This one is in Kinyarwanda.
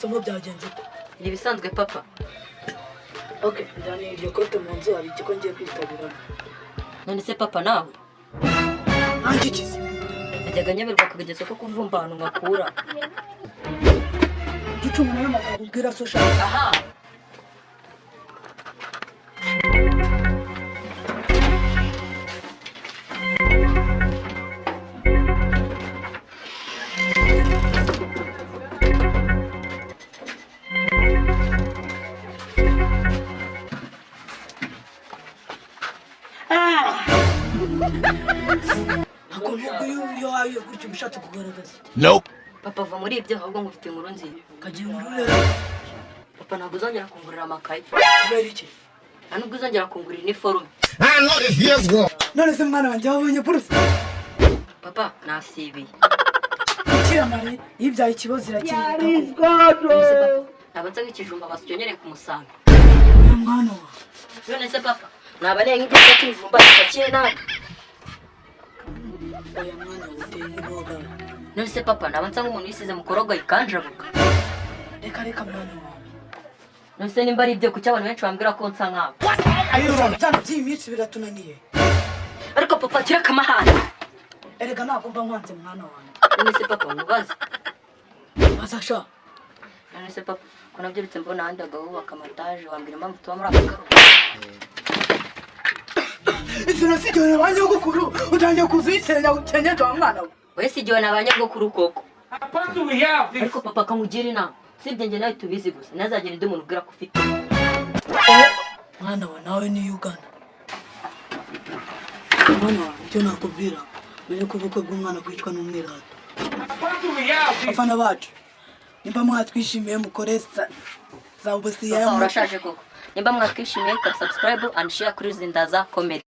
Amasomo byagenze ute? Ni ibisanzwe, papa. Ok, njyane iryo kote mu nzu, hari ikigo ngiye kwitabiramo. None se papa, nawe? Nanjye ikize? Najyaga nyoberwa akageza ko kuvumba ahantu nkakura. Jya ucunga n'amagambo ubwira so ushaka. Aha. Ntabwo nubwo iyo wayo gutyo uba ushatse kugaragaza. Nope. Papa, va muri ibyo, ahubwo ngufite inkuru nziza. Kagira inkuru rero. Papa, ntabwo uzongera kungurira amakaye. Kubera iki? Nta nubwo uzongera kungurira iniforume. I know this year's going. None se mwana wanjye, wabonye buruse? Papa, nasibiye. Bikira Mariya yibyaye ikibazo irakirigita. None se papa, naba nsa nk'ikijumba basyonyereye ku musambi? Uyu mwana wawe. None se papa, naba neye nk'igiti cy'ibijumba gipakiye nabi? Oya mwana wawe, uteye nk'iboga. None se papa, naba nsa nk'umuntu wisize mukorogo ikanjabuka? Reka reka, mwana wawe. None se nimba ari ibyo, kuki abantu benshi bambwira ko nsa nkabo? Byana by'iyi minsi biratunaniye. Ariko papa, kira akamahane. Erega ntabwo mba nkwanze, mwana wanjye. None se papa, nkubaze? Bazasha. None se papa, ko nabyirutse mbona ahandi abagabo bubaka amataje, wambwira impamvu tuba muri aka karugo? Izi si igihe ba nyogokuru utangiye kuza uyisenya ukenyeje, wa mwana we. Wowe si igihe na ba nyogokuru koko. Ariko papa, kamugira inama, usibye njye nawe tubizi gusa, ntazagire undi muntu ubwira ko ufite. Mwana wa, nawe niyo ugana. Mwana wawe, icyo nakubwira, menye ko ubukwe bw'umwana bwicwa n'umwirata. Abafana bacu, nimba mwatwishimiye mukore za Papa, urashaje koko. Nimba mwatwishimiye, kora subscribe and share kuri Zindaza Comedy.